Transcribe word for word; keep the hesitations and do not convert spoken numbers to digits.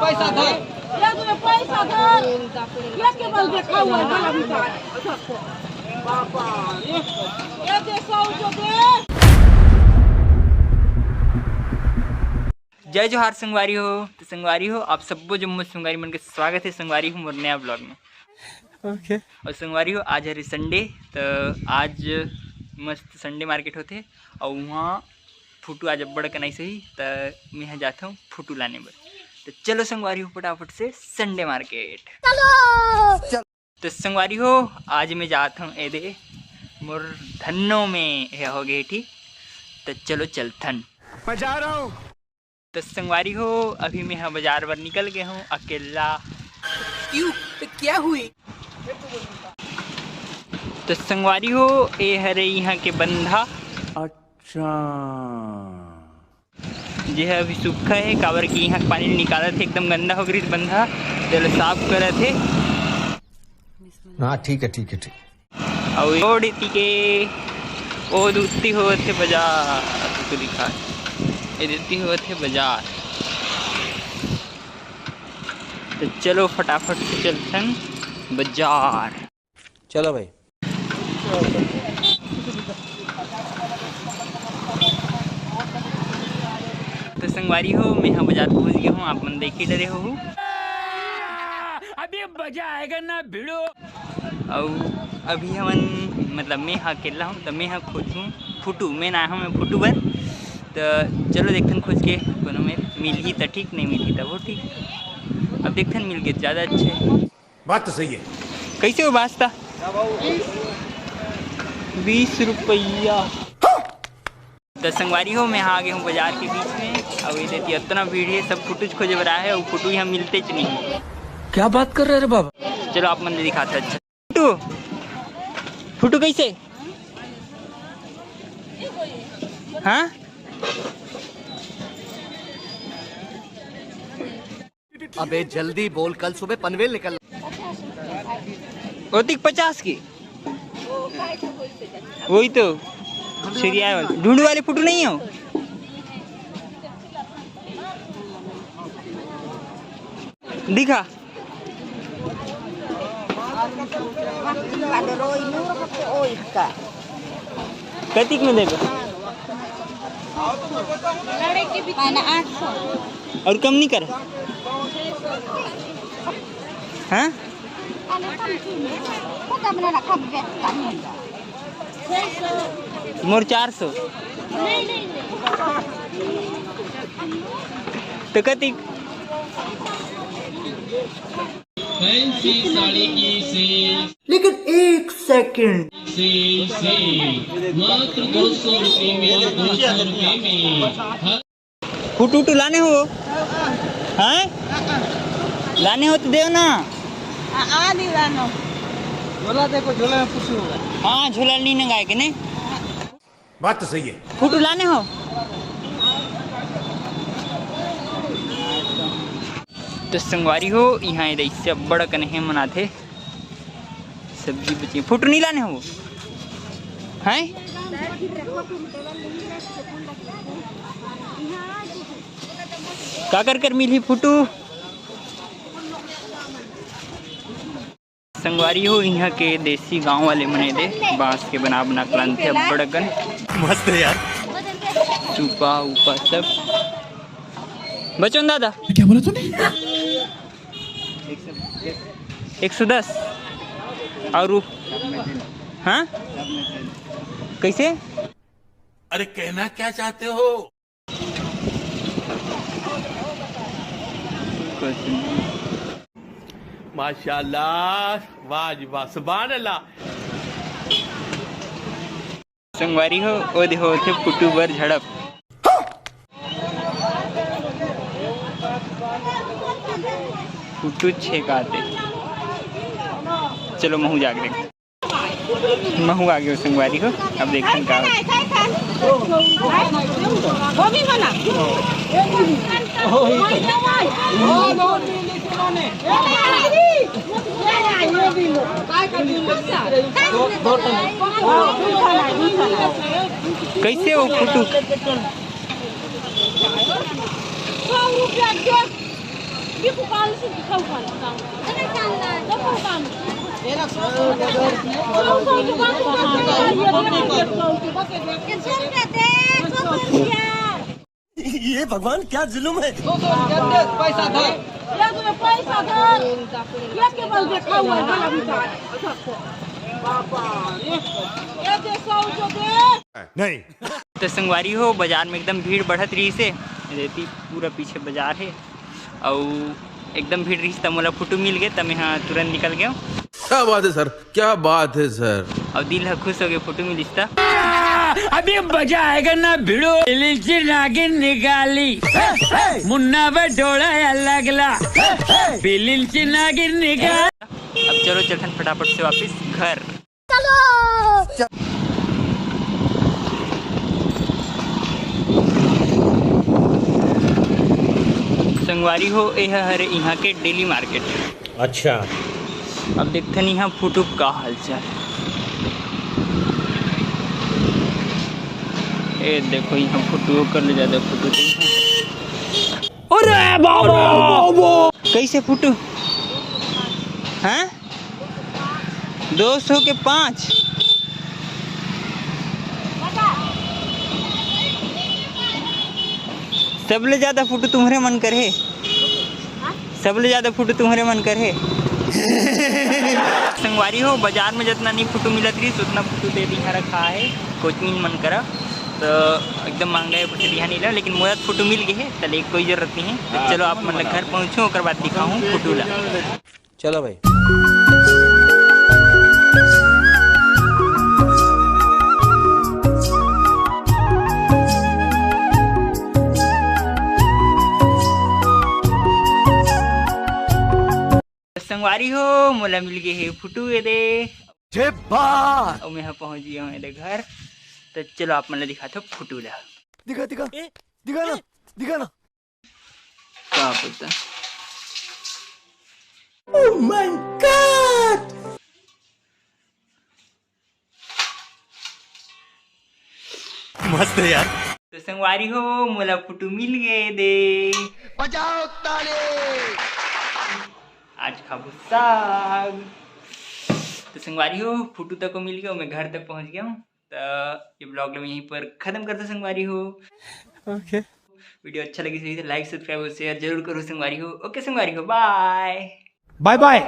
पैसा धर। या तूने पैसा धर। या केवल देखा हुआ है, भला मिटा। ये दे, सौ जो दे। जय जोहार संगवारी हो। तो संगवारी हो, आप सब्बो जम्मो संगवारी मन के स्वागत है संगवारी हो मोर नया vlog में। OK। और संगवारी हो, आज हरे Sunday, तो आज मस्त Sunday market होथे और वहाँ फुटू आज अब्बड़ कन आइस होही, त मेंहा जाथंव फुटू लाने बर। त चलो संगवारी हो, फटाफट से Sunday market। चलो। त संगवारी हो, आज मैं जाथंव एदे मोर धन्नो में, ये हो गे ठीक। त चलो चलथन। मैं जा रहा हूँ। त संगवारी हो, अभी मेंहा बाजार बर निकल गे हंव अकेल्ला। क्यों? तो क्या हुई? त संगवारी हो, ए हरे इहाँ के बंधा। अच्छा। जे ह अभी सूखा हे, काबर कि इहाँ के पानी निकालत हे, एकदम गंदा हो गे रिहिस बंधा, तेला साफ करत हे। हाँ, ठीक है, ठीक है, ठीक। अउ रोड एती के ओ दुत्ती होवत हे बाजार, तुमको दिखा, ए दुत्ती होवत हे बाजार। तो चलो फटाफट से चलथन बाजार। चलो भाई। तो संगवारी हो, मेंहा बाजार पहुंच गे हंव, आप मन देख ही डरे हो। अभी मजा आएगा ना भिड़ो। अउ अभी हमन, मतलब, मेंहा अकेल्ला हंव, त मेंहा खोजहूं फुटू, मैं ना हंव, मैं फुटू बर। त चलो देखथन खोज के, कोनो मेर मिलही त ठीक, नहीं मिलही त वो ठीक। अब देखथन मिल गे त ज्यादा अच्छा हे। बात तो सही है। कैसे हो बास्ता? बीस रुपया। त संगवारी हो, मैं आ गे हंव बाजार के बीच में। अउ ये देखिए, इतना भीड़ हे, सब फुटूच खोजे बर आए हे, अउ फुटू इहाँ मिलतेच नहीं हे। क्या बात कर रहे रे बाबा? चलो, आप मन ल दिखाथंव। अच्छा, फुटू, फुटू कैसे? हाँ? अबे जल्दी बोल, कल सुबह पनवेल निकल। ओतिक पचास की। वही तो। छुरिया वाली, ढूंढू वाली फुटू नहीं हो? दिखा। कतिक में देबे? आठ सौ। अउ कम नहीं कर? हाँ? मोर चार सौ। तो कतिक? फैंसी साड़ी की सेल। लेकिन एक सेकंड। Cell, cell. मात्र दो सौ रुपए में, दो सौ रुपए में। फुटू उटू लाने हो? हाँ? लाने हो तो देव ना। आ, आ नहीं लानो। झोला देखो, झोला में कुछ होगा। हाँ, झोला नहीं नंगाए के ने। बात तो सही है। फुटू लाने हो? तो संगवारी हो, इहाँ एदे इससे अब्बड़ कन हे मनाथे। सब्जी बची, फुटू नहीं लाने हो? हैं? का कर कर मिलही फुटू? संगवारी हो, इहाँ के देसी गांव वाले मन एदे बांस के बना बना के लानथे अब्बड़ अकन। मस्त है यार। सूपा उपा सब। बचन दादा। क्या बोला तूने? एक सौ दस। और उ-, हाँ? कैसे? अरे कहना क्या चाहते हो? माशाल्लाह, वाह जी वाह, सुभान अल्लाह। संगवारी हो, ओ देखो, ओथे फुटू बर झड़प। फुटू छेकाते। चलो, महू जाके देख। महू आ गयो संगवारी हो, अब देखन का होथे। कैसे हो फुटू? सौ रुपया के। ये दुकान से दिखा हुआ है, दुकान। ये दुकान। ये दुकान। ये भगवान, क्या जुल्म है। पैसा धर। ये तो पैसा धर। ये केवल देखा हुआ है, बड़ा विचार। बाबा रे। ये दे, सौ जो दे। नहीं। तो संगवारी हो, बाजार में एकदम भीड़ बढ़त रहिस हे। ये देती पूरा पीछे बाजार हे, अउ एकदम भीड़ रहिस, त मोला फोटो मिल गे, त मैं हा तुरंत निकल गेंव। क्या बात है सर, क्या बात है सर। अउ दिल ह खुश हो गे, फोटो मिलिस त। अभी मजा आएगा ना भिड़ो। बिलिंची नागिन निकाली, मुन्ना बटोड़ा या लगला। बिलिंची नागिन निकाल। अब चलो चलथन फटाफट से वापस घर। संगवारी हो, ए ह हरे इहाँ के डेली मार्केट। अच्छा। अब देखथन इहाँ फोटो का हालचाल। ए देखो, इहाँ फोटो कर ले, ज्यादा फोटो देखो। अरे बाबा! कैसे फोटो? हैं? दो सौ के पाँच। सबले ज्यादा फोटो तुम्हरे मन कर हे। सबले ज्यादा फोटो तुम्हरे मन कर हे। संगवारी हो, बाजार में जितना नहीं फोटो मिलत रहिस, उतना फोटो दे दिहा रखा है कोचिंग मन करा। तो एकदम महंगा है, कुछ दिहा नहीं ला, लेकिन मोला फोटो मिल गए है, चले कोई जरूरत नहीं है। तो हाँ, चलो आप मन ला घर पहुँचो, ओकर बाद दिखाऊँ फोटो ला। चलो भाई। संगवारी हो, मोला मिल गए हे फोटो, ये दे। जे बात। अउ मैं ह पहुंच गया हूँ ये दे घर। तो चलो आप मन ला दिखाथो फोटो ला। दिखा, दिखा। ए? दिखा ना, ए? दिखा ना। का पता। Oh my God! मस्त है यार। तो संगवारी हो, मोला फोटो मिल गए दे। बजाओ ताली। आज खाबो साग। तो संगवारी हो, फोटो तक को मिल गया, मैं घर तक पहुंच गया हूँ। तो ये ब्लॉग ला मैं यहीं पर खत्म करता संगवारी हो। ओके। वीडियो अच्छा लगी तो लाइक, सब्सक्राइब और शेयर जरूर करो संगवारी हो। ओके संगवारी हो, बाय। बाय बाय।